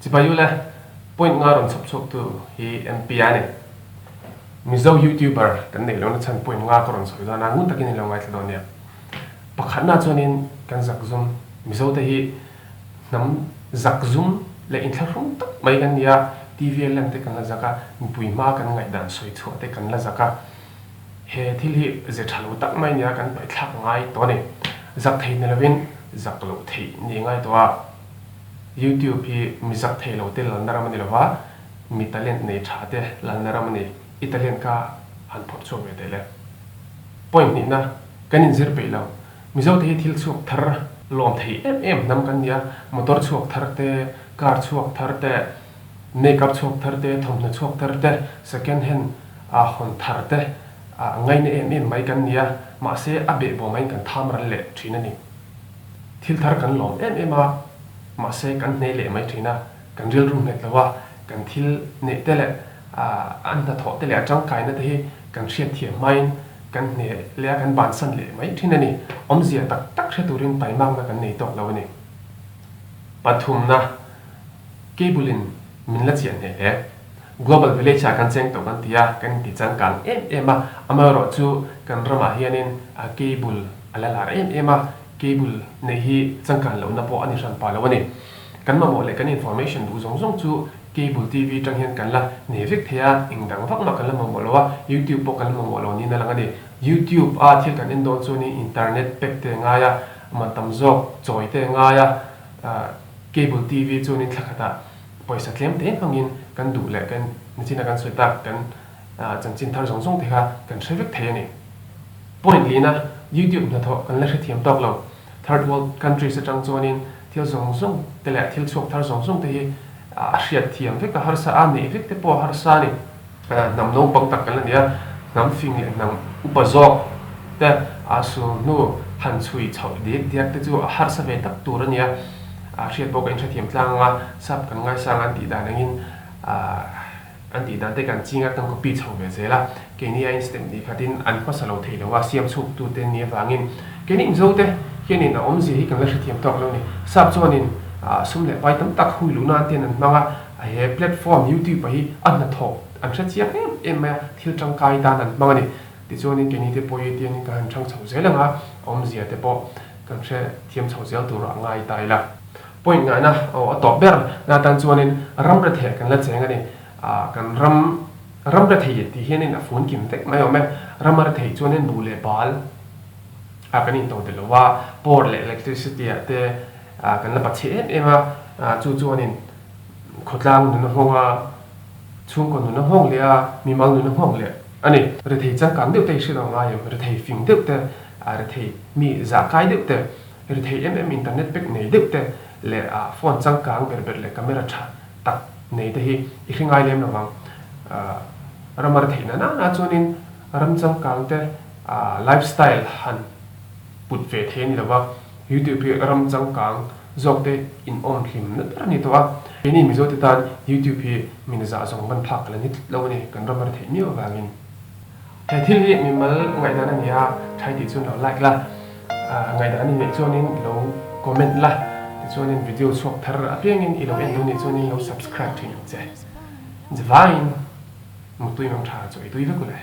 Chibai ule, point nga rawn chhawp chhuaktu hi MP a ni. Mizo YouTuber kan neih lohna chhan point nga ka rawn sawi dawn a, ngun takin in lo ngaithla dawn nia. Pakhatna chuanin kan zakzum, Mizote hi hnam zakzum leh inthlahrung tak mai kan ni a, TV a lan te kan la zak a, mipui hma kan ngaihdan sawi chhuah te kan la zak a. He thil hi ze tha lo tak mai nia kan paihthlak ngai tawh a ni. Zak thei ni lovin zak loh theih ni ngai tawh a. YouTube hi mi zak thei lo te lalna ram a ni lova, mi talent nei tha te lalna ram a ni. I talent kha han phawrh chhuak ve teh le. Point hnihna, kan inzir peih lo. Mizote hi thil chhuak thar lawm thei em em hnam kan ni a, motor chhuak thar te, car chhuak thar te, Make-up chhuak thar te, thawmhnaw chhuak thar te, second hand ah hawn thar te ngaina em em mai kan ni a, mahse a behbawm aiin kan tham ral leh thin a ni. Thil thar kan lawm em em a, mahse kan hnei leh mai thin a, kan rilru nghet lo a, kan thil neih te leh an hnathawh te leh a tangkaina te hi kan hriatthiam hmain kan hne leh a, kan bansan leh mai thin a ni. Awmzia tak tak hre turin taimakna kan nei tawk lo a ni. Pathumna. Cable in min la chiah hneh hle. Global village ah kan cheng tawh kan ti a, kan inti changkang em em a, amaherawh chu kan ramah hianin cable a la lar em em a, cable neih hi changkan lohna pawh a ni hran pah lo a ni. Kan mamawh leh kan information duh zawng zawng chu cable TV atang hian kan la nei vek thei a, eng dang vak mah kan la mamawh lo a, YouTube pawh kan la mamawh lo niin a lang a ni. YouTube a thil kan en dawn chuanin internet pack te a ngai a, man tam zawk chawi te a ngai a, Cable TV chuanin thla khatah pawisa tlem te hmangin kan duh leh kan nichina kan sawi tak kan chanchin thar zawng zawng te kha kan hre vek thei a ni. Point lina YouTube hnathawh kan la hrethiam tawk lo. Third world countries atang chuanin thil zawng zawng te leh thil chhuak thar zawng zawng te hi a hriatthiam vek a harsa a, neih vek te pawh a harsa a ni. Hnam naupang tak kan la ni a, hnam fing leh hnam upa zawk te a sul hnu han chhui chhoh diak diak te chu a harsa ve tak tur a ni a, a hriat pawh ka inhrethiam tlang ang a, sap kan ngaisang an tih dan angin an tih dan te kan ching a, kan copy chho ve zel a, keini a instep ni khatin an hmasa lo thei lo a, siam chhuktu te ni avangin keini Mizo te hianin a awmzia hi kan la hrethiam tawk lo a ni. Sap chuanin sum leh pai tam tak hui luh nan ten an hmang a. He platform YouTube ah hi a hnathawk an hre chiang em em mai a, thil tangkai tan an hmang a ni. Tichuanin keini te pawh hi tiangin kan han chhang chho zel ang a, awmzia te pawh kan hre thiam chho zel tur ah ngai ta ila. Point ngaihna aw a tawp ber na tan chuanin ram rethei kan la cheng a ni. Ah kan ram ram rethei tih hianin a fun kim vek mai awm e. Ram a rethei chuanin buh leh bal ah kan into tel lo a, power leh electricity ah te kan la pachhe em em a, chu chuanin Khawtlang nun a nghawng a, chhungkaw nun a nghawng leh a, mimal nun a nghawng leh a ni. Rethei changkang deuh te i hre lo ngai em? Rethei fing deuh te, rethei mi zahkai deuh te, rethei em em internet pack nei deuh te leh phone changkang ber ber leh camera tha tak nei te hi i hre ngai lem lo vang. Ram a retheih na na chuanin ram changkang te lifestyle han put ve thei a ni lo va. YouTube hi ram changkang zawk te in awm hlim na ber a ni tawh a, keini Mizo te tan YouTube hi min zah zawng ban phak la ni tlat lo a ni, kan ram a ri theih miau avangin. He thil hi mimal ngaihdan a ni a, thai tih chuan lo like la, ngaihdan i neih chuanin lo comment la, tichuanin video chhuak thar apiangin i lo en duh nih chuanin lo subscribe thin ang che. Javain mutui mang tha chu ei tui vek u le.